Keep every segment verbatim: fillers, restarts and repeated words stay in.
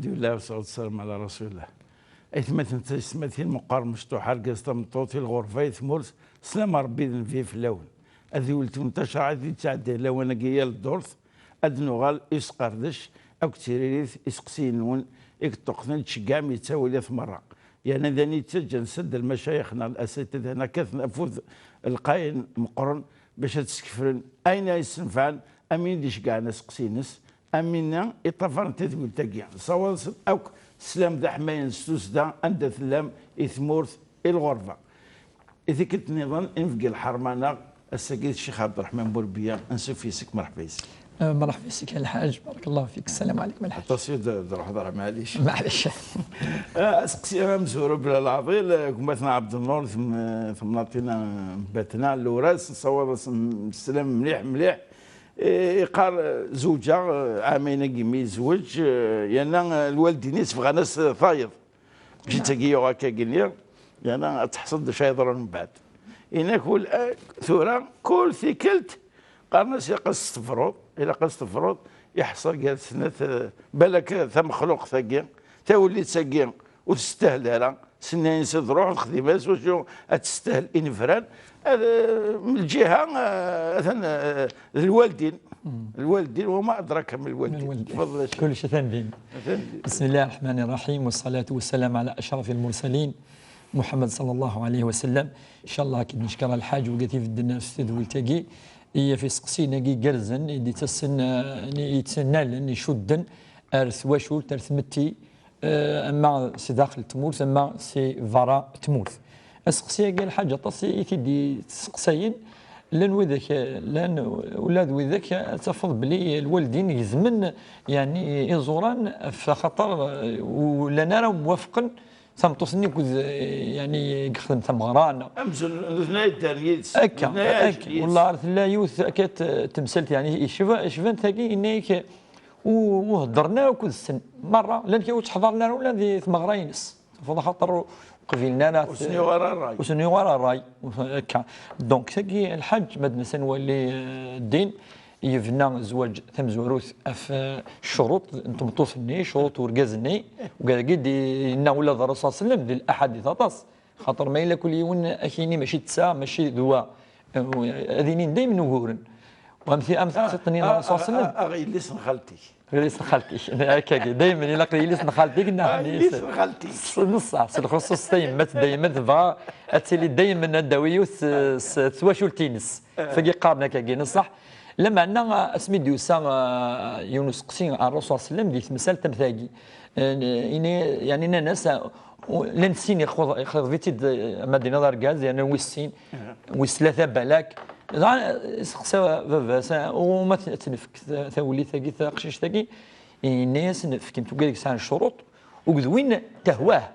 Alḥamdulillah, wassalatu wassalamu ɛla rasulillah. Aytmaten d taysetmatin, meqqar mecṭuḥ, argaz tameṭṭut, i lɣerba, i tmurt, slam Ṛebbi d nnbi fell-awen. Ad iweltun tacerɛit i d-ttɛedday lawan-agi yal ddurt, ad d-nuɣal i usqerdec akked tririt iseqsiyen-nwen i yeṭṭuqten, ttceggiɛem yettawil at merra. Yerna d ayen yettaǧǧan send lmacayex neɣ asayt ad hna kkaten afud lqayen meqqren bac ad skefren ayen ay yessenfɛen, am win d-iceggɛen aseqsi-ines, am winna iṭṭafaren tadwilt-agi. Nessawaḍ-asen akk sslam d aḥmayen s tussda anda tellam, i tmurt, i lɣerba. I tikkelt nniḍen, inebgi lḥerma-nneɣ, ass-agi d Ccix Ɛebderreḥman Burbiya, ansuf yes-k, merḥba yes-k. Eh, merḥba yes-k a Lḥaǧ, barakallahu fik, sslam ɛlikum a Lḥaǧ. Aṭas i d-, d-ruḥeḍ ara, maɛlic. Maɛlic. Eh, aseqsi amezwaru bla leɛḍil, eh, gma-tneɣ Ɛebdennur, tem-, temnaḍt-ina n Batna, Luras, nessawaḍ-as sslam mliḥ, mliḥ. Eh, iqqar, eh, zewǧeɣ, eh, ɛamayen-agi mi yezweǧ, eh, yerna, eh, lwaldin-is bɣan-as, eh, tayeḍ. Mačči d tagi yuɣ akka-agi-nni, yerna ad teḥṣel d acu yeḍran mbeɛd. Inak ul-, eh, tura, kul tikkelt, qqaren-as ilaq ad s-tebruḍ, ilaq ad s-tebruḍ, iḥṣel gar snat, eh, balak tamexluqt-agi, tawellit-agi ur testahel ara, sennayen-as ad ruḥ lexdima-s, wacu ad testahel inebran, ad, eh, m lǧiha, eh, atan, eh, d lwaldin, lwaldin, wama adraka m lwaldin. Lwaldin. Tfeḍl acu. Kullec atan din. Atan din. بسم الله الرحمن الرحيم، والصلاة والسلام على أشرف المرسلين، محمد صلى الله عليه وسلم. إن شاء الله أكيد نشكر الحاج وقت يفدنا في تدويل تاقي. إيه، في سقسينا قي قرزن، يدي تسن، آه، يتسنالن، يشدن، أرث وشو، ترث متي، آه، أما سداخل تمورث، أما سي فارا تمورث. أسقسي قال حاجة تصي يتدي تسقسين، لن وذاك، لن ولاد وذاك تفض بلي الوالدين يزمن، يعني، يزوران فخطر، آه، ولا نرى موافقا تمطوثني كذ، يعني، يخدم ثمغران. أمزل، الاثنين الدار يدس. أكا، الاثنين أكا. يدس. والله عرفت لا يوث كانت تمثلت، يعني، شفا-، شفان تاقي إنك و-، وهضرنا وكذ السن. مرة، لان كي وتحضرنا ولا ذي ثمغرا ينس. فضل خاطر قبيلنا نا وسنيو غير الراي. وسنيو غير الراي. هكا. دونك، تاقي الحاج مدنسا نولي، آه، الدين. يبنى زواج تمزوروث اف الشروط نتمطوث ني شروط ورقاز ني. وقال قد إنه ولا الرسول صلى الله عليه وسلم ذي الأحاديث أطاس. خاطر ما إلا كل يوم أكيني ماشي تسعة، ماشي دوا. هذين دايما نقولن. وأمثي أمثي تطني الرسول صلى الله عليه وسلم. أغي لسن خالتي. غير يسن خالتي. هكاكي. دايما إلا قلت لي يسن خالتي، قلنا آه، خلي يسن خالتي. نص ساعة. سي الخصوص تايم، ما دايما تبغى أتسلي دايما الدويوس، آه، س-، سوا شو التينس. فقي قارنا كاكي، نصح. لما عندنا اسمي ديوسا، آه، يونس قسي، آه، الرسول صلى الله عليه وسلم، دي تمثال تمثاقي. آه، إني، يعني، ناس، آه، لان سيني خذ، خذ فيتي د-، مدينة دار غاز، يعني، ويسين، ويس ثلاثة بلاك. دعا سقسى بابا، سا-، وما ت-، تنفك ث-، ثولي ثاقي، ثاقشيش ثاقي. إني سنفك، انتو قالك سان الشروط، وقد وين تهواه.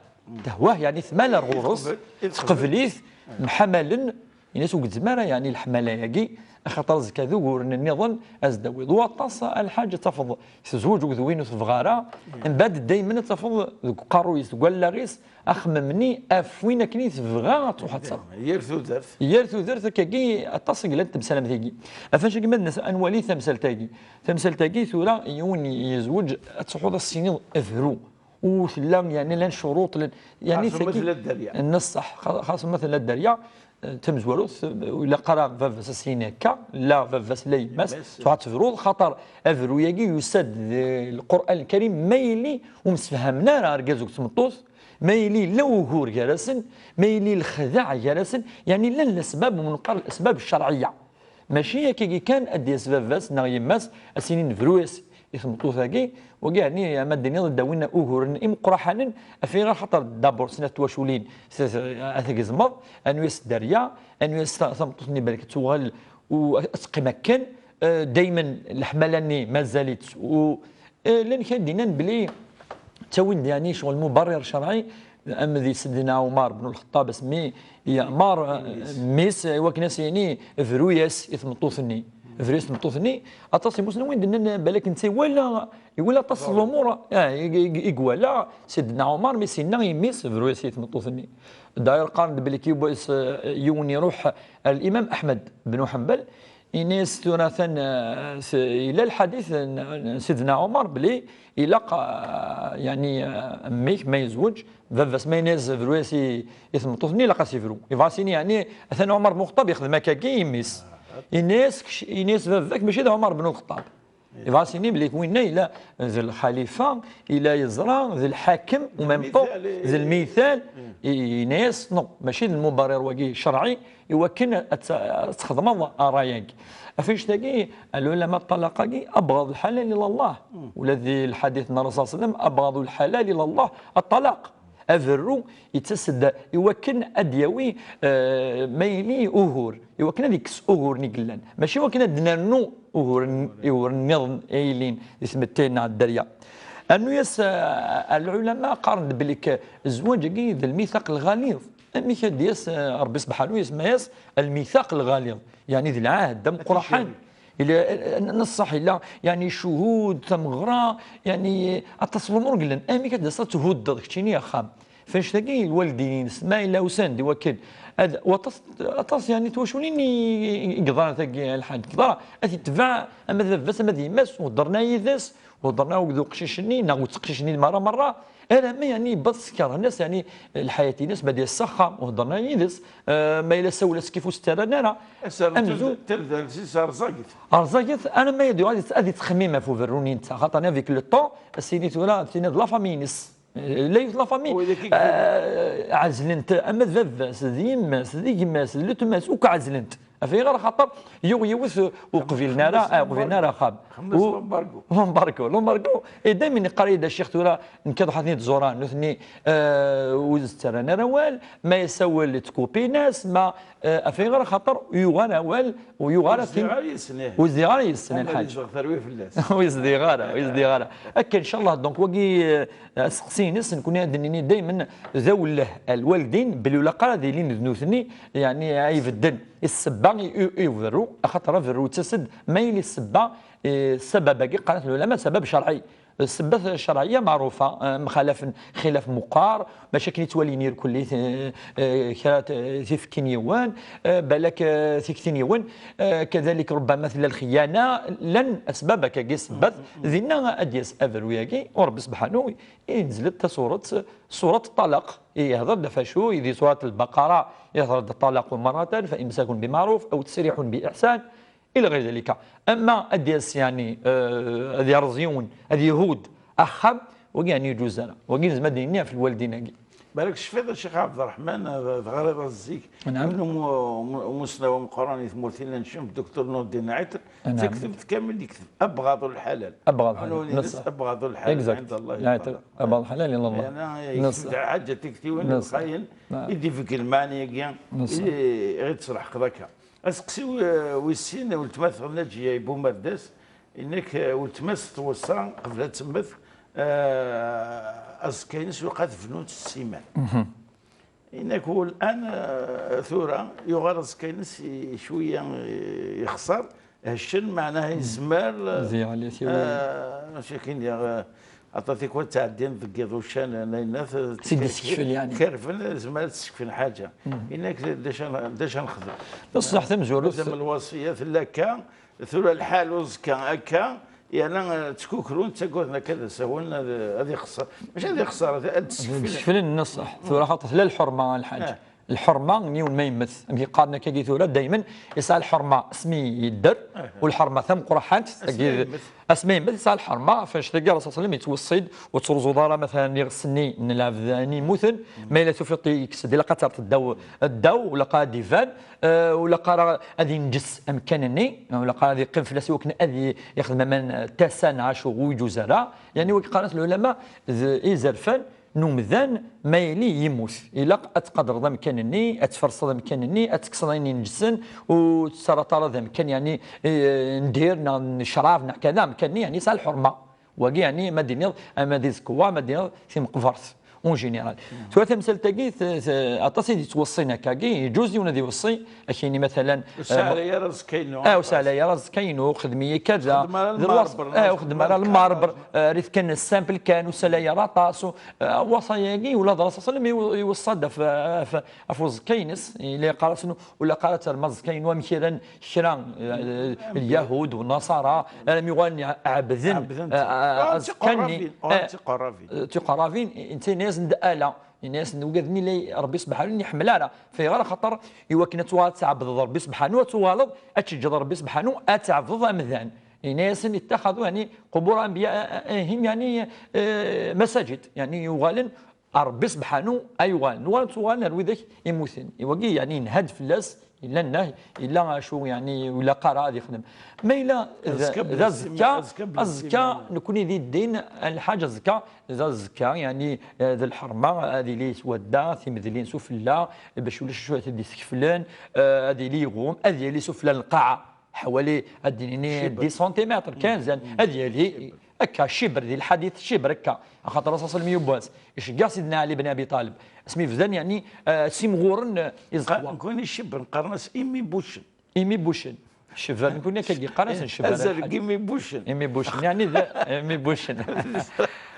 تهواه، يعني، ثمال الغرز، يتقبل، يتقبل. تقبليت، محملا، الناس وقد زمارة، يعني، الحمالة ياقي، خاطر زكا ذو ورن النظام، أزداوي ذو الطاس الحاجة تفض، تزوج وذوين وتبغارة، من بعد دايما تفض ذو قارو يسقال لا غيس، أخممني أفوين أكني تبغى تروح تصل. يير تودرت. يير تودرت كاكي الطاس قلت تمسلم ثيقي. أفاش كما الناس أنوالي تمسال تاقي. تمسال تاقي ثورة يون يزوج، تحوض السنين أفرو. وثلا، يعني، لان شروط، لان، يعني، خاص ثقي مثل الدريا. النص صح، خ-، خاص مثل الدريا. آه، تمزوروث، آه، ولا قرا فافاس سين هكا، لا فافاس لا يماس، يماس. تعتبروا خاطر افرو ياكي يسد القران الكريم ما يلي ومسفهمنا راه رجازوك تمطوث، ما يلي لا وهور جرسن، ما يلي الخداع جرسن، يعني، لا الاسباب من قبل الاسباب الشرعيه. ماشي هكاكي كان أدي أسباباس نغ يماس أسينين فرويس يثمطوثاكي. وكاع ني ما الدنيا داوينا أوهورن إمقرحانن أفي غير خاطر دابور سنة تواشولين س-، س-، أثقزمض، أنويس داريا، أنويس ث-، ثمطوثني بالك توغل وأتقي مكان، آه، دايما الحملاني ما زالت و، آه، لأن كان دينا بلي تاوين يعني شغل مبرر شرعي. أم ذي سيدنا عمر بن الخطاب اسمي يا عمر، آه، ميس، إيوا كنا سيني فروياس إثمطوثني. فروياس إثمطوثني، أطاس يموسن وين دنن بالك نتي ولا، ولا أطاس الأمور، آه، يق-، يق-، يقوالا سيدنا عمر مي سينا يميس فروياس إثمطوثني. داير قارن بلي كيبويس، آه، يوني روح الإمام أحمد بن حنبل، Ini-as tura atan, eh, s-, yella lḥadit n, n Sidna Ɛumar belli ilaq, eh, yani, eh, mmi-k ma yezweǧ, baba-s ma yenna-as bru-as i, i tmeṭṭut-nni, ilaq ad s-ibru. Yebɣa ad s-yini, yani, atan Ɛumar ben Lxeṭṭab yexdem akkagi i mmi-s. Ini-as kec-, ini-as baba-k mačči d Ɛumar ben Lxeṭṭab. Yebɣa ad s-yini belli winna yella d lxalifa, yella yeẓra, d lḥakem, u même temps, d lmital. Yenna-as, non, mačči d lmubarir wagi cerɛi, i wakken ad t-, ad txedmeḍ ṛṛay-agi. Ɣef annect-agi, lɛulama, ṭṭalaq-agi, أبغض الحلال إلى الله. Ula di lḥadit n Ṛṛusul صلى الله عليه وسلم, أبغض الحلال إلى الله الطلاق. Aberru yettas-d i wakken ad d-yawi, eh, ma yili ugur, i wakken ad yekkes uguren i yellan, mačči i wakken ad d-nernu uguren, uguren nniḍen ay yellin di tmetti neɣ dderya. Rnu-yas, eh, lɛulama qqaren-d belli k-, zzwaǧ-agi d lmithaq lɣaliḍ. Amek ad d-yas, eh, Ṛebbi sebḥanu yesemma-yas lmithaq lɣaliḍ, yeɛni d lɛahd d ameqqraḥan. Ila, n ṣṣeḥ ila, yeɛni, ccuhud, tameɣra, yeɛni, aṭas n lumuṛ yellan. Amek ad d-taseḍ ad thuddeḍ keččini axxam? F annect-agi, lwaldin-ines ma yella usan-d i wakken ad, u aṭas, aṭas, yeɛni, twaculin i, i, i yeḍran tagi, a lḥaǧ, teḍra, ad t-itbeɛ ama d baba-s ama d yemma-s, u heddren yid-s, u heddren akked uqcic-nni neɣ d teqcict-nni merra merra, alamma, yeɛni, yewweḍ s kerhen-as, yeɛni, lḥayat-ines, ma d-yas s axxam, u heddren yid-s, eh, ma yella sawel-as kif ur s-ttarran ara. Amzun tardalt-is rẓaget. Rẓaget, alamma ad yuɣal ad yettxemmim ɣef uberru-nni netta, xaṭer avec le temps, as-yini tura, tiniḍ la famille-ines. Eh, la yiwet la famille, eh, ɛezlen-t, ama d baba-s, d yemma-s, d gma-s, d letma-s, akk ɛezlen-t. Ɣef ayɣer? Axaṭer yuɣ yiwet, eh, ur qbilen ara, eh, ur qbilen ara axxam. Xemmes u-, l'embargo. L'embargo, l'embargo. Et daymen yeqqar-iyi-d ccix tura, nekk ad ḥaten-id-ẓuran, nutni, eh, ur s-ttarran ara awal, ma yessawel tkupin-as, ma, eh, ɣef ayɣer? Axaṭer yuɣal awal, u yuɣal ur yezdiɣ ara yes-sen, eh. Ur yezdiɣ ara yes-sen, a lḥaǧ. Ur yezdiɣ ara, ur yezdiɣ ara. Akka, ncallah, donc, wagi, eh, aseqsi-ines, nekkni ad d-nini daymen d awelleh lwaldin, belli ur ilaq ara ad ilin d nutni, yeɛni, ay ibedden i ssebba i, i, i uberru, axaṭer aberru yettas-d, ma yili ssebba, eh, ssabab-agi, qqaren-t lɛulama, ssabab cerɛi. Ssebbat cerɛiyya meɛrufa, eh, mxalafen xilaf meqqar, mačči akken i ttwalin irkelli, eh, eh, kra t-, tifekkin yiwen, eh, balak, eh, tiktin yiwen, eh, kadalik rubbama tella lxiyana, llan asbab akkagi, ssebbat, dinna ad d-yas aberru-yagi, u Ṛebbi sebḥanu, i yenzel-d tasuret, suret ṭṭalaq, i yehder-d ɣef acu, i di surat Lbaqara, yehder-d ṭṭalaq marratan, fa imsakun bi meɛruf, aw tesrihun bi iḥsan, ila ɣayr dalika. Ama ad d-yas, yeɛni, eh, ad yerẓ yiwen, ad ihudd axxam, wagi, yeɛni, ur yeǧuz ara. Wagi, nezmer ad d-nini ɣef lwaldin-agi. Balak tecfiḍ a Ccix Ɛebderreḥman, eh, teɣriḍ-as zik. Naɛam. Yiwen umu-, umu-, umusnaw ameqqran i tmurt i llan cemf, Docteur Nurdin Ɛiṭr, naɛam, taktubt kamel yekteb أبغض الحلال. أبغض الحلال. Anwa-nnes? نص. أبغض الحلال عند الله تعالى. أبغض الحلال إلى الله. Yeɛni, yekteb-d ḥaǧa tiktiwin lqayen, naɛam, i d-ibeggen lmeɛna-agi, i, i ɣ-d-tesleḥqeḍ akka. Aseqsi w-, wis sin, weltma-tneɣ Naǧiya Bumerdas, inek, eh, weltma-s tweṣṣa qbel ad temmet, eh, aẓekka-ines yuqa tebnut s ssiman. Inek, u l'an, eh, tura, yuɣal aẓekka-ines i-, cwiya, eh, yexṣer, heccen, meɛnaha yezmer, eh, mačči akken diɣ, eh, aṭa tikwal ttɛeddin deg yiḍ uccanen, ayennat, kerfen, yezmer ad sekfen ḥaǧa. Inek, d acu ad, d acu ad nexdem? D ṣṣeḥ, tamezwarut. Mazal lwaṣiyat tella akka, tura lḥal uẓekka akka, yerna, eh, ttkukrun, ttaggaden akka d asawen ad, ad ixṣer. Mačči ad ixṣer, ad, ad d-sekflen. Ad d-sekflen, d ṣṣeḥ. Tura xaṭer tella lḥurma, a lḥaǧ. Lḥurma n yiwen ma yemmet. Amek i qqaren akkagi tura, daymen yesɛa lḥurma asmi yedder, u lḥurma tameqqraḥant, asmi yemmet yesɛa lḥurma, ɣef annect-agi Ṛṛasul صلى الله عليه وسلم yettweṣṣi-d ur ttruẓuḍ ara, matalan, iɣes-nni n lɛebd ayen yemmuten, ma yella tufiḍ yekkes-d, ilaq ad terreḍ ddaw, ddaw, u ilaq ad d-iban, eh, u ilaq ara ad yenǧes amkan-nni, u ilaq ara ad yeqqim fell-as i wakken ad y-, yexdem aman, eh, tasa neɣ acu, ur yeǧuz ara. Yeɛni, wagi qqaren-as lɛulama d izerfan n umdan, ma yili yemmut, ilaq ad tqadreḍ amkan-nni, ad tferseḍ amkan-nni, ad tekkseḍ ayen ineǧsen, ur tettarraḍ ara d amkan, yeɛni, eh, n diri neɣ n ccrab neɣ kada, amkan-nni, yeɛni, yesɛa lḥurma. Wagi, yeɛni, ma d-tiniḍ, ama d iẓekwa, ma d-tiniḍ timeqbert. En général. Tura tamsalt-agi, t- t- aṭas i d-yettweṣṣin akkagi, yeǧuz yiwen ad iweṣṣi, ad k-yini matalan, ur ssaɛlay ara aẓekka-inu. Ah, ur ssaɛlay ara aẓekka-inu, xdem-iyi kada. Xdem ara lmarber, ah, ur xdem ara lmarber, ah, rif kan simple kan, ur ssaɛlay ara aṭas. Ah, waṣaya-agi, ula d Rasul sallam iw- iweṣṣa-d ɣef, ɣef, ɣef uẓekka-ines, ila yeqqar-asen, ula qqar ad terrem aẓekka-inu amek i llan kra, eh, Lyahud u Naṣara, armi uɣalen ɛebden, ɛebden-t, eh, eh, aẓekka-nni, eh, tiqerrabin, eh, tiqerrabin, netta yenna-yasen-d ala, yenna-yasen-d ugad-nni la Ṛebbi sebḥanu ur iḥemmel ara, fayɣer axaṭer iwakken ad tuɣaleḍ ad tɛebdeḍ Ṛebbi sebḥanu, ad tuɣaleḍ ad teǧǧeḍ Ṛebbi sebḥanu, ad tɛebdeḍ amdan. Yenna-yasen ittaxadu, yani, qubur anbiya, eh, eh, ihim, yani, eh, masajid, yani, yuɣalen Ṛebbi sebḥanu ay uɣalen, uɣalen ttuɣalen ar widak imuten. I wagi, yeɛni, yenha-d fell-as, yella nnah, yella acu, yeɛni, ur ilaq ara ad ixdem. Ma yella d d azekka, azekka, nekkni di ddin, lḥaǧa azekka, d azekka, yeɛni, eh, d lḥerma, ad yili s wadda, timedlin sufella, bac ulac acu ad t-id-iskeflen, eh, ad yili iɣum, ad yili sufella n lqaɛa. Ḥawali, ad d-nini dix centimètres, quinze, ad yali akka, cibr di lḥadit, cibr akka. Axaṭer Rasul sallam yiwwas, iceggeɛ Sidna Ɛli ben Abi Ṭalib. Asmi bdan, yeɛni, eh, simɣuren, eh, iẓekwa. Nekkni cibr, neqqaren-as imi bucen. Imi bucen. Cibr, nekkni akka i yeqqar-asen cibr. Azal deg imi bucen. Imi bucen, yeɛni d imi bucen.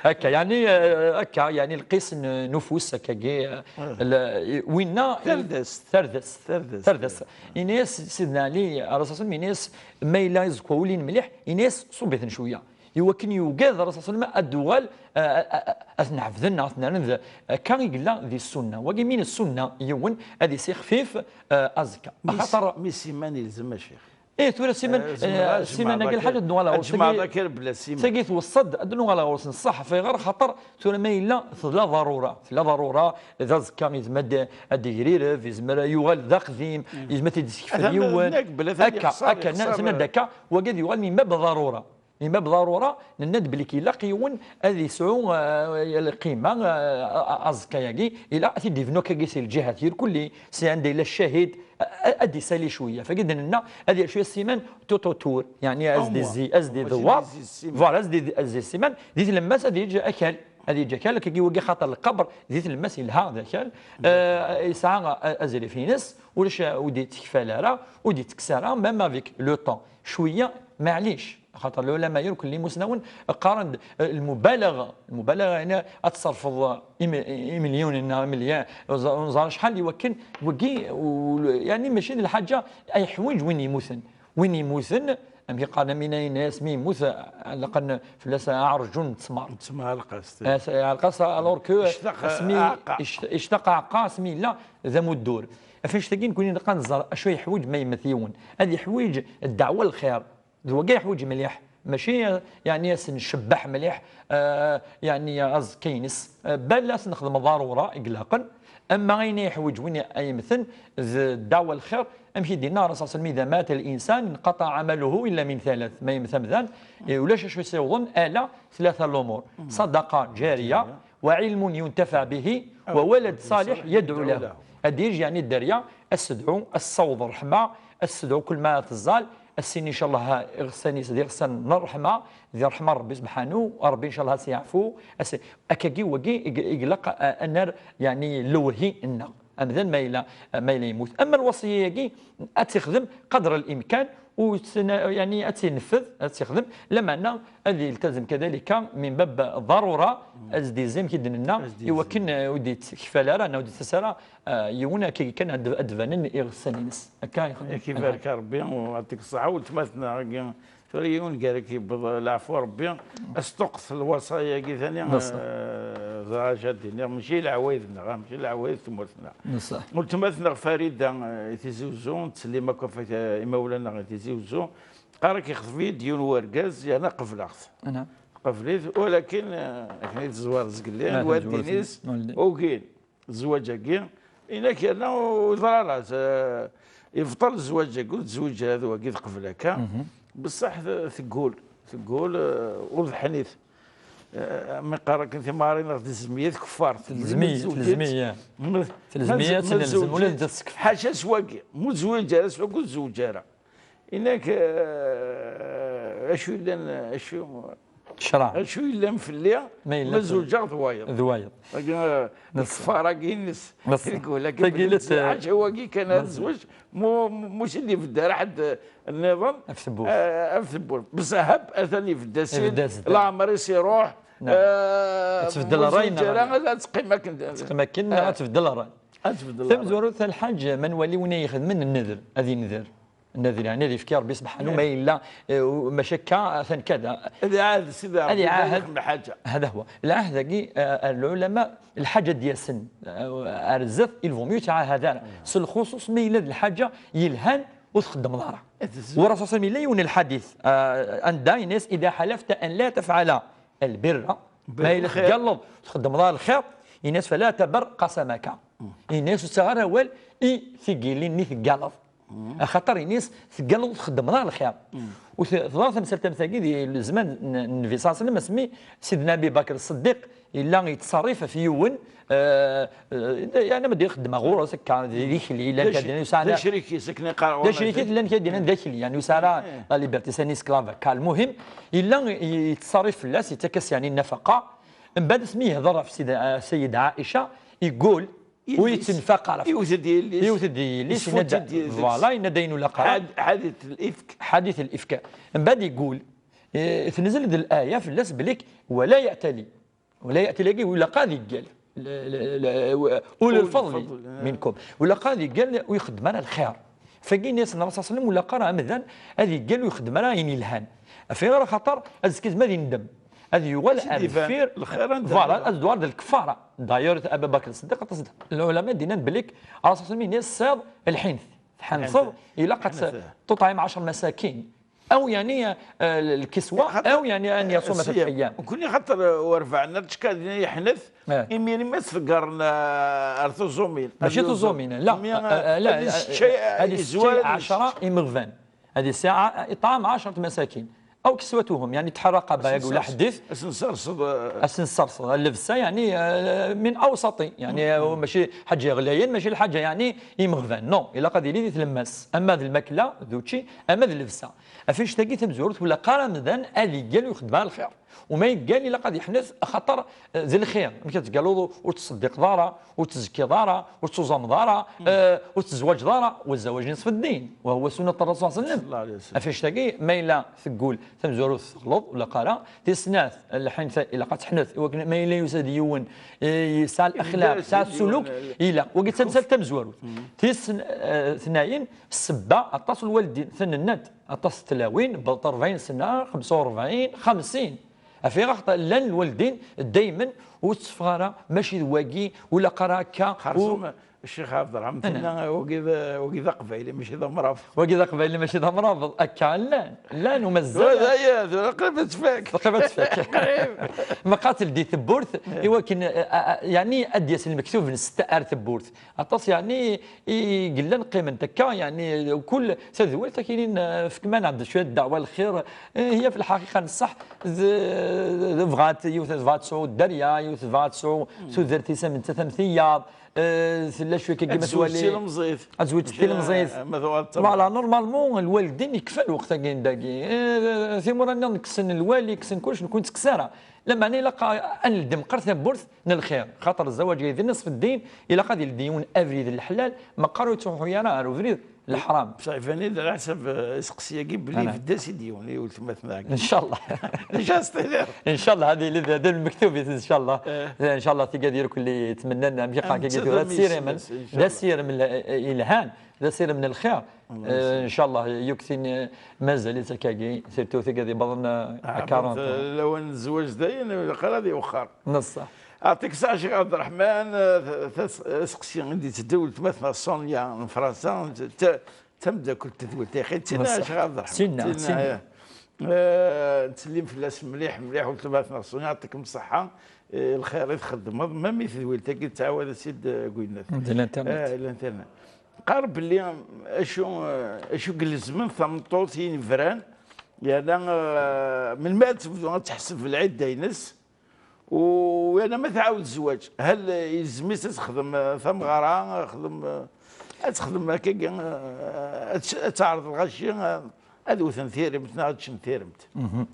Akka, yeɛni, eh, akka, yeɛni lqis n, n ufus, akkagi, eh, winna, tardest. Tardest. Tardest. Tardest. Ini-as Sidna Ɛli, Rasul sallam, ini-as, ma yella iẓekwa ulin mliḥ, ini-as, ṣubb-iten cwiya. I wakken yugad Rasul sallam ad d-uɣal, a, a, a, ad ten-ɛebden neɣ ad ten-rren d, akka i yella di ssunna. Wagi min ssunna yiwen ad isixfif, a, azekka. Axaṭer mi siman ilzem, a Ccix. Eh, tura siman, eh, siman-agi lḥaǧa ad nuɣal ɣur-s. Ad tagi tweṣṣa-d, ad nuɣal ɣur-s n ṣṣeḥ, fayɣer xaṭer tura ma yella tella ḍarura, tella ḍarura, d azekka yezmer ad d-, ad d-igrireb, yezmer ad yuɣal d aqdim, yezmer ad t-id-isekfel yiwen. Akka, akka, nna-, nna-d akka, wagi ad yuɣal min bab ḍarura. Min bab ḍarura, nenna-d belli ilaq yiwen ad yesɛu, eh, lqima, eh, a-, a-, aẓekka-yagi, ilaq ad t-id-ibnu akkagi si lǧihat irkulli, si anda yella ccahid, a-, a-, ad d-isali cwiya. Fagi d-nenna ad yerr cwiya ssiman, tout autour, yeɛni ad s-d-izzi, ad s-d-idewwer, voilà, ad s-d-, ad s-d-izzi ssiman, di tlemmast ad yeǧǧ akal, ad yeǧǧ akal, akkagi wagi xaṭer lqebr di tlemmast yelha d akal, eh, yesɛa a-, azrif-ines, ulac, ur d-yettekfal ara, ur d-yettekkes ara, même avec le temps. Cwiya, maɛlic. Xaṭer lɛulama irkelli imusnawen qqaren-d, eh, lmubalaɣa, lmubalaɣa, yeɛni ad tṣerfeḍ imi-, imelyunen neɣ imelyan, ur ẓ-, ur neẓri acḥal i wakken, wagi, u-, yeɛni mačči d lḥaǧa ay yeḥwiǧ win yemmuten. Win yemmuten, amek i qqaren, am ina-, ines mi yemmut, ɛellqen fell-as aɛerjun n ttmer. Ttmer ɛelqas. As-, ɛelqas, alors que asmi ictaq aɛeqqa, asmi yella d amuddur. Ɣef annect-agi nekkni ilaq ad nẓer acu yeḥwiǧ ma yemmet yiwen. Ad yeḥwiǧ ddeɛwa n lxir. D wagi yeḥwiǧ mliḥ. Mačči, yeɛni, ad s-ncebbeḥ mliḥ, eh, yeɛni, aẓekka-ines. Eh, bal ad s-nexdem ḍarura i ilaqen. Ama ayen i yeḥwiǧ win ay yemmten, d ddeɛwa n lxir, amek i d-yenna Rasul sallam, إذا مات الإنسان انقطع عمله إلا من ثلاث. Ma yemmet amdan, eh, ulac acu i s-iwḍen, ala tlata lumur. Ṣadaqa ǧariya, وعلم ينتفع به، وولد صالح يدعو له. Ad d-yeǧǧ, yeɛni, dderya, ad s-tedɛu, ad s-tessaweḍ ṛṛeḥma, ad s-tedɛu kul ma teẓẓal, ad s-tini, ncallah, iɣsan-is d iɣsan n ṛṛeḥma, di ṛṛeḥma n Ṛebbi subḥanu, Ṛebbi, ncallah, ad s-yeɛfu, ad s-, akkagi, wagi, i, i ilaq a, a nerr, yeɛni, lewhi-nneɣ. Amdan ma yella, ma yella yemmut. Ama lwasiya-agi, ad tt-ixdem qadr l'imkan, u tt-, yeɛni, ad tt-ineffed, ad tt-ixdem, lameɛna ad yeltazem kadalika min bab ḍarura, ad s-d-izzi, amek i d-nenna, i wakken, eh, ur d-yettkfal ara, neɣ ur d-yettas ara, eh, yiwen, akka kan ad d-, ad d-banen iɣsan-ines. Akka i ixdem. Yak ibarek Rebbi, u yeɛṭik ṣṣeḥḥa, weltma-tneɣ-agi, tura yiwen gar-ak yewweḍ leɛfu Rebbi, as-tuqet lwaṣaya-agi tani, eh, ẓriɣ acu ad d-iniɣ, mačči leɛwayed-nneɣ, ah, mačči leɛwayed tmurt-nneɣ. Weltma-tneɣ Farida, eh, i Tizi Uzzu, nettsellim akk ɣef, eh, imawlan-nneɣ i Tizi Uzzu, qqar-ak yexḍeb-iyi-d yiwen wergaz, yerna qebleɣ-t. Qebl-it, walakin, eh, akken i teẓwer zgelli, lwaldin-is ugin zzwaǧ-agi, inak yerna ur yeḍra ara, eh, yebṭel zzwaǧ-agi, ur tezwiǧ ara d wagi, teqbel akka. Bessaḥ te-, teggul, teggul, eh, ur teḥnit. Eh, mi qqar akken timɣarin neɣ tlezmi-ya tkeffart. Tlezmi-ya, ma tz-, tlezmi-ya. Ma tz-, telzem, ma tz-, ula d tsekf. Ḥaca s wagi, mu tezwiǧ ara s wagi, ur tezwiǧ ara. Inak, eh, acu yellan, acu, Ccṛeɛ. Acu yellan fell-i, ma yella ma zewǧeɣ d wayeḍ. D wayeḍ. Agi, eh, lkeffara-agi-ines, tagella, ḥaǧa wagi kan ad zweǧ, mu, mu, mu s-id-ibedd ara ḥedd, eh, nniḍen, ɣef tewwurt. Eh, ɣef tewwurt. Bzahab, atan ibedd-as-id, leɛmer-is iruḥ, eh, ad tbeddel ṛṛay, neɣ ad teqqim akken, teqqim akken, neɣ ad tbeddel ṛṛay. Ad tbeddel ṛṛay. Tamezwarut, a Lḥaǧ, ma nwali win ay ixedmen nnedr, ad ineder. Nnedr, yeɛni ad yefki Ṛebbi subḥanu, ma yella, eh, maca akka, atan kada. Ad iɛahed Sidi Ṛebbi, ad iɛahed. Lḥaǧa. Hada huwa. Lɛahd-agi, eh, ar lɛulama, lḥaǧa d-yasen, eh, ar zdat, il vaut mieux ur yettɛahad ara. S lxuṣuṣ ma yella d lḥaǧa yelhan ur txeddmeḍ ara. Wa Rasul yella yiwen lḥadit, eh, anda yenna-as, إذا حلفت أن لا تفعل البر, ma yella teggalleḍ ur txeddmeḍ ara lxir, yenna-as, فلا تبر قسمك. Yenna-as ur ttaɣ ara awal i tigillin-nni teggalleḍ. Axaṭer ini-as, teggalleḍ ur txeddmeḍ ara lxir. U t-, teḍra tamsalt am tagi di lezman n, n Nnbi ṣalla Llahu ɛalayhi wa sallam, asmi Sidna Abi Bakr Ṣṣeddiq yella yettṣerrif ɣef yiwen, eh, eh, yeɛni ma d-ixeddem ɣur-s akka, di, d ikli, llan d acri-, kadin yesɛan d acrik-is, akken iqqar d acrik-is, llan kadin d akli, yeɛni yesɛa la liberté, c'est un esclave akka. Lmuhim, yella yettṣerrif fell-as, yettak-as yeɛni nnafaqa. Mbeɛd asmi yehder ɣef Sidi, eh, Sayyida Ɛica, yeggul, ur yettenfaq ara. Iwet-d yelli-s. Iwet-d yelli-s, yenna-d, voilà, yenna-d ayen ur ilaq ara. Ḥad-, ḥadit l-ifk. Ḥadit l-ifk. Mbeɛd yeggul, eh, tenzel-d laya fell-as belli ولا يأتل. ولا يأتل-agi, ur ilaq ad iggal. L-, l-, l-, أولي الفضل منكم. Ur ilaq ad iggal, ur ixeddem ara lxir. Fagi yenna-as Nnbi ṣalla Llahu ɛalayhi wa sallam, ur ilaq ara amdan ad iggal ur ixeddem ara ayen yelhan. Ɣef waya axaṭer azekka ad yendem. Ad yuɣal ar deffir, voilà, ad d-tuɣal d lkeffara. D'ailleurs, Abu Bakr Ṣṣeddiq, aṭas n lɛulama d-yennan belli Ṛṛasul ṣalla Llahu ɛalayhi wa sallam yenna-as, ṣṣiḍ lḥinth. Tḥenseḍ, ilaq ad tuṭɛim ɛecṛa masakin. Aw yeɛni, eh, lkiswa, aw yeɛni an yasuma ثلاثة أيام. Nekkni xaṭer, eh, ur bɛen ara tcekka din yeḥnet, imir-nni ma s-teggarn, eh, ar tuẓumin. Mačči tuẓumin, la, eh, eh, la, ad yesseččay, eh, ad yezwar, yesseččay ɛecṛa imeɣban. Ad yesɛa iṭɛam ɛecṛa masakin. أو كسوتهم، يعني تحرق بها ولا حديث. Ad sen-serseḍ, eh, ad sen-serseḍ llebsa, يعني, eh, من أوسط، يعني, eh, mačči lḥaǧa ɣlayen, mačči lḥaǧa, يعني, imeɣban. Non, ilaq ad yili di tlemmast. Ama d lmakla, d učči, ama d llebsa. Ɣef annect-agi tamezwarut, ur ilaq ara amdan ad iggal ur ixeddem ara lxir. U ma yeggan, ilaq ad yeḥnet, axaṭer, eh, d lxir. Amek ad teggalleḍ ur, ur tettṣeddiqeḍ ara, ur tettezkiḍ ara, ur tettuẓameḍ ara, eh, ur tettezwaǧeḍ ara, والزواج نصف الدين، وهو سنة الرسول صلى الله عليه وسلم. Ɣef annect-agi, ma yella teggul tamezwarut teɣleḍ, ur ilaq ara. Tis snat, lḥinth, ilaq ad teḥnet, i wakken ma yella yusa-d yiwen, eh, yesɛa lexlaq, yesɛa ssuluk, ilaq. Wagi d tamsalt tamezwarut. Tis, eh, tnayen, ssebba, aṭas n lwaldin, tennant, aṭas n tlawin, bḍant ṛebɛin sna, xemsa u ṛebɛin, xemsin. Ɣef waya axaṭer llan lwaldin daymen ur tteffeɣ ara, mačči d wagi, ur ilaq ara akka. Xerṣum, Ccix Ɛebderreḥman, tenna, wagi d, wagi d aqbayli, mačči d amrabeḍ. Wagi d aqbayli, mačči d amrabeḍ. Akka llan, llan u mazal. Wa d aya, tura qrib ad tfak. Qrib ad tfak. Qrib. Meqqar teldi tewwurt, i wakken, eh, eh, yeɛni ad d-yas lmektub n ssetta ar tewwurt. Aṭas, yeɛni, i yellan qqiment akka, yeɛni, kul tadwilt akinin, eh, fkem-aneɣ-d cwiya ddeɛwa lxir. Eh, هي في الحقيقة n ṣṣeḥ, d, d, bɣat, yiwet tebɣa ad tesɛu dderya, yiwet tebɣa ad tesɛu tudert-is am nettat am tiyaḍ, eh, tella cwiya kan ad tezweǧ d tilemẓit. Ad tezweǧ d tilemẓit. Voilà, normalement, lwaldin yekfa lweqt-agi n dagi. Eh, timura-nniḍen kksen lwali, kksen kullec, nekkni ur ntekkes ara. Lameɛna ilaq ad neldi meqqar tawwurt n lxir, xaṭer zzwaǧ-agi d نصف الدين, ilaq ad yeldi yiwen abrid n leḥlal, meqqar ur yettruḥu ara ar ubrid n leḥram. Bṣaḥ iban-d ɛla ḥsab, eh, iseqsi-agi belli ibedd-as-id yiwen i weltma-tneɣ. Ncallah. Acu as-tiniḍ? Ncallah, ad yili d, d lmektub-is, ncallah. Eh. Ncallah, tigad irkelli yetmennan, amek iqqar, tura d asirem, d asirem yelhan, d asirem n lxir. Eh, ncallah, yuktin, eh, mazal-itt akkagi, surtout tigad ibaḍen, eh, à quarante ans. Lawan n zzwaǧ dayen, ilaq ara ad iwexxer. Neṣṣaḥ. Aɛṭik saɛa Ccix Ɛebderreḥman, eh, t-, tas-, aseqsi i d-yetteddu weltma-tneɣ Sonia n Fransa, d ta-, d tameddakelt n tedwilt, ixi, d tinna, Ccix Ɛebderreḥman. Tinna, tinna. Eh, ttsellim fell-as mliḥ, mliḥ, weltma-tneɣ Sonia, yeɛṭikem ṣṣeḥḥa, eh, lxir i txeddmeḍ, même i tedwilt-agi tettɛawad-as-id, eh, deg winat. Di l'internet. Eh, l'internet. Qqar belli acu, acu i ilezmen tameṭṭut i yebran, yerna, eh, melmi ad tebdu ad teḥseb lɛidda-ines, u yerna ma tɛawed zzwaǧ, hal yelzem-itt ad texdem, eh, tameɣra, ad texdem, eh, ad texdem akkagi, eh, ad tec-, ad teɛreḍ lɣaci, eh, ad wten tiremt neɣ ad ččen tiremt? Mhm.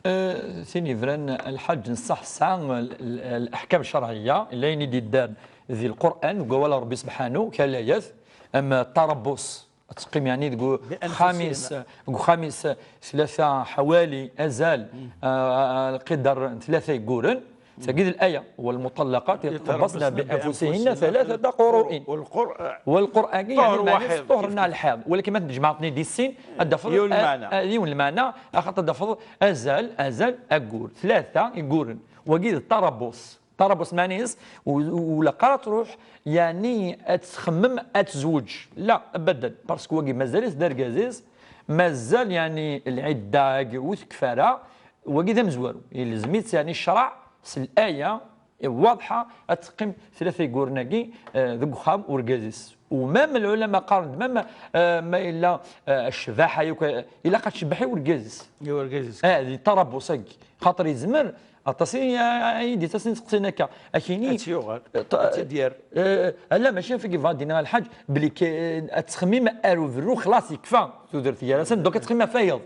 Eh, tin yebran lḥaǧ n ṣṣeḥ tesɛa l-, l-, leḥkam ccerɛiyya, la ayen i d-yeddan di Lqur'an, deg wawal n Ṛebbi sebḥanu, kra layat, am ṭṭarabbus, ad teqqim yeɛni deg uxxam-is, deg uxxam-is tlata ḥawali, azal, eh, lqidar n tlata yeggurren, tagi d laya, والمطلقات يتربصن بأنفسهن ثلاثة قروء. والقرآن، والقرآن يعني ṭuhur waḥid, ṭuhur n lḥiḍ. Walakin ma tjemɛeḍ-ten-id di sin, ad d-tafeḍ yiwen lmeɛna. Yiwen lmeɛna, axaṭer ad d-tafeḍ azal, azal, aggur. Tlata igguren. Wagi d ṭarabbus. Ṭarabbus meɛna-is, u, u, ur ilaq ara ad truḥ, yeɛni ad txemmem ad tezweǧ. La, abadan. Parce que wagi mazal-it d argaz-is, mazal, yeɛni, lɛidda-agi ur tekfi ara, wagi d amezwaru. Yelzem-itt, yeɛni, ccṛeɛ s laya waḍḥa ad teqqim tlata yeggurren-agi, eh, deg uxxam urgaz-is. U même lɛulama qqaren-d, même, eh, ma yella, eh, ccbaḥa yakk, eh, ilaq ad tcebbeḥ i urgaz-is. I urgaz-is. Eh, di ṭarabbus-agi. Xaṭer yezmer, aṭas i, i d-yettasen iseqsiyen akka. Akini, ad tt-yuɣal, eh, ṭ-, ad tt-id-yerr. Eh, ala, mačči ɣef wagi yebɣa ad d-iniɣ lḥaǧ, belli k-, eh, ad tettxemmim ar uberru xlaṣ yekfa tudert gar-asen, donc ad tettxemmim ɣef wayeḍ.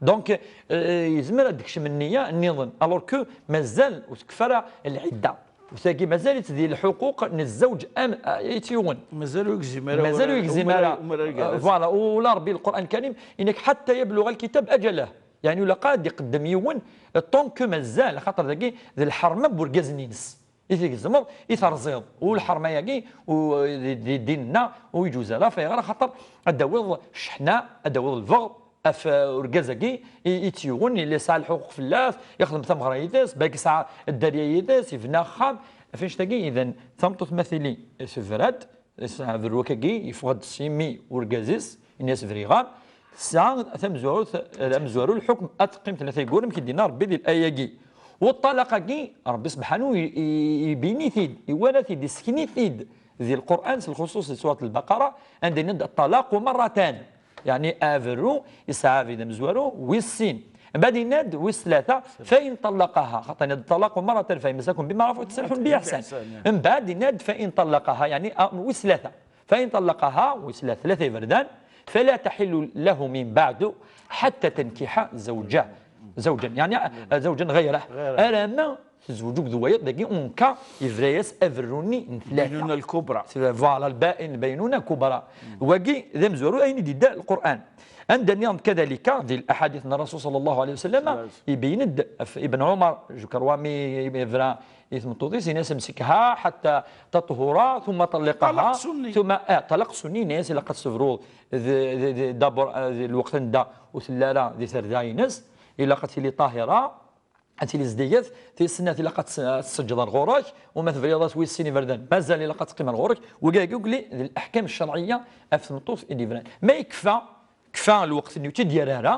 Donc, euh, yezmer ad d-tekcem nniya nniḍen, alors que mazal ur tekfi ara lɛidda. U tagi mazal-itt di lḥuquq n zzawǧ am, ah, i tt-yuɣen. Mazal ur yegzim ara, mazal ur yegzim ara. Umrar, umrar gar-asen. Voilà, u la Ṛebbi Lqur'an Lkarim, yenna-k حتى يبلغ الكتاب أجله. Yeɛni, ula qa ad iqeddem yiwen, tant que mazal, axaṭer dagi d lḥerma n wergaz-nni-ines. I tgezmeḍ, i terẓiḍ. U lḥerma-agi, u, di, di ddin-nneɣ, ur yeǧuz ara, ɣef ayɣer? Axaṭer ad d-tawiḍ cceḥna, ad d-tawiḍ lbeɣ, ɣef, uh, urgaz-agi i, i tt-yuɣen, yella yesɛa lḥuquq fell-as, yexdem tameɣra yid-s, balak yesɛa dderya yid-s, yebna axxam, ɣef annect-agi, idan, tameṭṭut ma tili tebra-d, yesɛa berru-agi, yeffeɣ-d s imi urgaz-is, ini-as briɣ-am, tesɛa tamezwarut, amezwaru lḥukm ad teqqim tlata yeggurren, amek i d-yenna Rebbi di laya-agi. U ṭṭalaq-agi, Rebbi sebḥanu i, i, ibin-it-id, iwala-t-id, issken-it-id di Lqur'an, s lxuṣuṣ di surat Lbaqara, anda yenna-d ṭṭalaqu marratan. Yeɛni, aberru, yesɛa abrid amezwaru, wis sin. Mbeɛd yenna-d, wis tlata, فإن طلقها. Xaṭer yenna-d ṭṭalaqu marratan فإمساك بمعروف أو تسريح بإحسان. Mbeɛd yenna-d, فإن طلقها, yeɛni, ah, wis tlata. فإن طلقها, wis tlata, tlata iberdan, فلا تحل له من بعد حتى تنكح زوجا. زوجا, yeɛni, ah, زوجا غيره. غيره. Arama tezweǧ akked wayeḍ, dagi, en cas, yebra-yas aberru-nni n tlata. Lbaynuna lkubra. Voilà, lbayn-, lbaynuna kubra. Wagi, d amezwaru, ayen i d-yedda Lqur'an. Anda nniḍen كذلك, di laḥadit n Rasul صلى الله عليه وسلم, ibeyyen-d ɣef Ibn Umar, je crois, mi yebra i tmeṭṭut-is, yenna-as, أمسكها حتى تطهر ثم طلقها. Ṭṭalaq sunni. ثم, ah, ṭṭalaq sunni, yenna-as, ilaq ad tessebruḍ d, d, d, d'abord, ah, d lweqt anda ur tella ara di terda-ines, ilaq ad tili ṭahira, ad tili zeddiget, tis snat ilaq ad ts-, ad tseǧǧed ar ɣur-k, u ma tebriḍ-as wis sin iberdan, mazal ilaq ad teqqim ar ɣur-k, wagi, wagi d leḥkam ccerɛiyya ɣef tmeṭṭut i d-yebran. Ma yekfa, kfa lweqt-nni ur tt-id-yerra ara,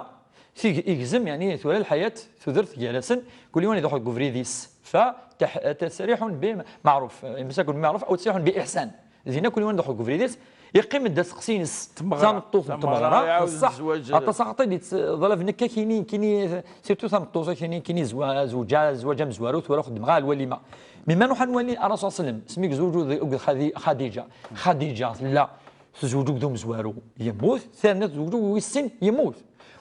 tig-, igzem, yeɛni, tura lḥayat tudert gar-asen, kul yiwen iruḥ deg ubrid-is. Fa teḥ-, tesrihun bi maɛruf, imsakun bi maɛruf, aw tesrihun bi iḥsan. Dinna kul yiwen iruḥ deg ubrid-is, yeqqim-d aseqsi-ines, tameɣra, tameṭṭut n tameɣra, tameɣra, iɛawed aṭas, zzwaǧ. Aṭas axaṭer i d-yettḍalab nekk akini, kini, surtout tameṭṭut, akini, kini zwa-, zewǧa, zwaǧ amezwaru, tura xeddmeɣ lwalima. Mi ma nruḥ ad nwali Rasul صلى الله عليه وسلم, asmi yezweǧ akked Xadi-, Xadija. Xadija tella tezweǧ akked umezwaru, yemmut, terna tezweǧ akked wis sin, yemmut.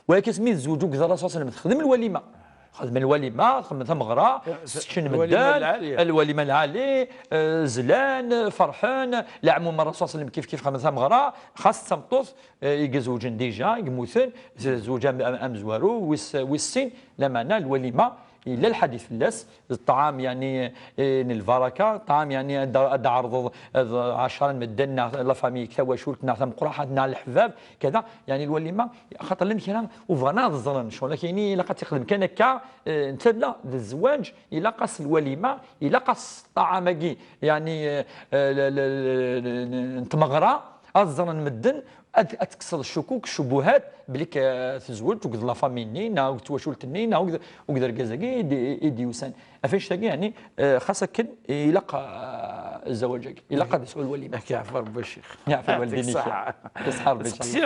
Walakin asmi tezweǧ akked Rasul صلى الله عليه وسلم, texdem lwalima. Xedmen lwalima, xedmen tameɣra, seččen medden, lwalima lɛali, eh, zlan, ferḥen, leɛmuma Rasul صلى الله عليه وسلم kif kif xedmen tameɣra, xas d tameṭṭut, eh, i izewǧen déjà, i yemmuten, tezweǧ am-, am-, amezwaru, wis, wis sin, lameɛna lwalima, yella lḥadit fell-as, d ṭṭɛam, yeɛni, eh, n lbaraka, ṭṭɛam, yeɛni, ad, ad d-ɛerḍeḍ, eh, ɛecṛa n medden, neɣ la famille, tawacult, neɣ tameqraḥant, neɣ leḥbab, kada, yeɛni lwalima, xaṭer llan kra ur bɣan ad ẓren, ccɣel akini ilaq ad t-ixdem kan akka, eh, netta la, d zzwaǧ, ilaq-as lwalima, ilaq-as ṭṭɛam-agi, yeɛni, eh, eh, n tmeɣra, ad ẓren medden, ad, ad tekkseḍ ccukuk, ccubuhat, belli k-, eh, tezweǧ, akked la famille-nni, neɣ akked twacult-nni, neɣ akked, akked argaz-agi i d-, i d-yusan. Ɣef annect-agi, yeɛni, eh, xas akken, ilaq, eh, zzwaǧ-agi, ilaq ad yesɛu lwalima. Ad k-yeɛfu Rebbi a ccix. Yeɛfu lwaldin-ik. Yɛṭik ṣṣeḥḥa. Ṣṣeḥḥa Rebbi. Seqsi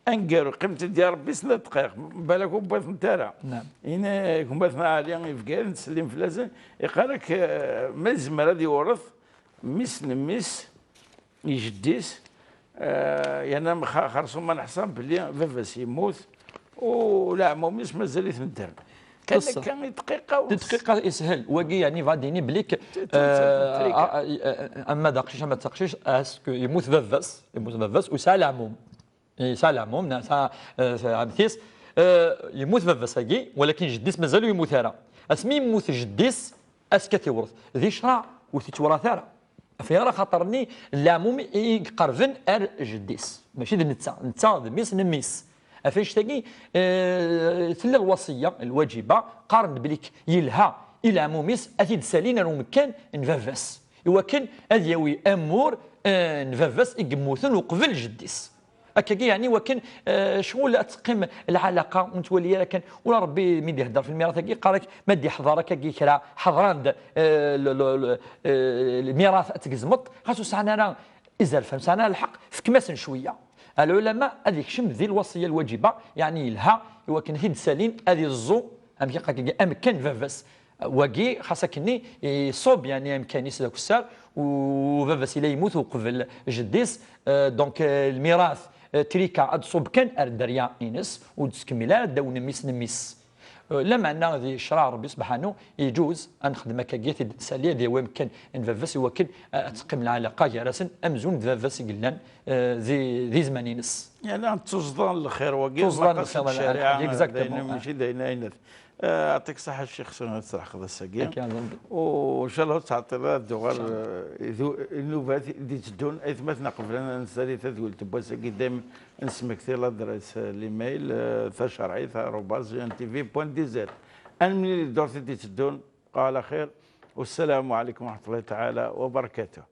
aneggaru, qqim-tt-id ya Rebbi snat dqayeq, balak ur wwiḍent ara. Naam. Ini gma-tneɣ Ɛli Ibgayet, nettsellim fell-asen, iqqar-ak, eh, ma yezmer ad iwṛet mmi-s n mmi-s, i jeddi-s, eh, yerna xa-, xersum ma neḥṣa belli baba-s yemmut, u leɛmum-is mazal-iten ddren. Kan akka i dqiqa. Dqiqa ishel. Wagi, yeɛni, bɣa ad d-yini belli k-, eh, eh, eh, ama d aqcic, ama d taqcict, est-ce que yemmut baba-s, yemmut baba-s, u yesɛa leɛmum. Yesɛa leɛmum, neɣ yesɛa, eh, ɛemti-s, eh, yemmut baba-s-agi, walakin jeddi-s mazal ur yemmut ara. Asmi yemmut jeddi-s, est-ce que ad t-iwret? Di ccreɛ ur t-ittwarat ara. Ɣef waya, axaṭer-nni leɛmum i iqerben ar jeddi-s. Mačči d netta, netta d mmi-s n mmi-s. Ɣef annect-agi, eh, tella lwasiya, lwaǧiba, qqaren-d belli k-, yelha i leɛmum-is ad t-id-salin ar umekkan n baba-s, iwakken ad yawi amur, eh, n baba-s i yemmuten uqbel jeddi-s. Akkagi, yeɛni, iwakken, eh, ccɣel ad teqqim lɛalaqa, ur nettwali ara kan, ula Rebbi mi d-ihedder fi lmirat-agi, yeqqar-ak ma d-iḥḍer akkagi kra, ḥeḍren-d, eh, l-, l-, l-, eh, lmirat ad tgezmeḍ, xas ur sɛan ara izerfan, ur sɛan ara lḥeqq, fkem-asen cwiya. Lɛulama ad ikcem di lwasiya lwaǧiba, yeɛni yelha, iwakken ad t-id-salin, ad iẓẓu, amek i qqaren, amekkan n baba-s. Wagi, xas akkenni, iṣub, yeɛni, amkan-is d akessar, u baba-s yella yemmut uqbel jeddi-s, eh, donc, eh, lmirat, eh, trika ad tṣub kan ar dderya-ines, ur d-tettkemmil ara ddaw n mmi-s n mmi-s. Eh, lameɛna di ccreɛ n Rebbi subḥanu, iǧuz ad nexdem akkagi, ad t-id-nsali, ad yawi amkan n baba-s, iwakken, eh, ad teqqim lɛalaqa gar-asen, amzun d baba-s i yellan, eh, di, di zzman-ines. Yeɛni, tuẓḍa n lxir wagi, tuẓḍa n lxir, ccariɛa, exactement, d ayen, mačči d ayen aynet. Eh, yeɛṭik ṣṣeḥḥa, Ccix, ad tleḥqeḍ ass-agi. Akka, d Rebbi. U ncallah ur tettɛeṭṭileḍ ara ad d-tuɣal, eh, idu-, i nnubat i d-itteddun. Aytmaten, qbel ad nsali tadwilt n wass-agi, dayem nesmekti l'adresse, eh, l'email, eh, tacerɛit arobase G N T V point D Z. Ad nemlil deg ddurt i d-itteddun. Qal axir. Wassalamu ɛalaykum wa raḥmatullahi taɛala wa barakatuh.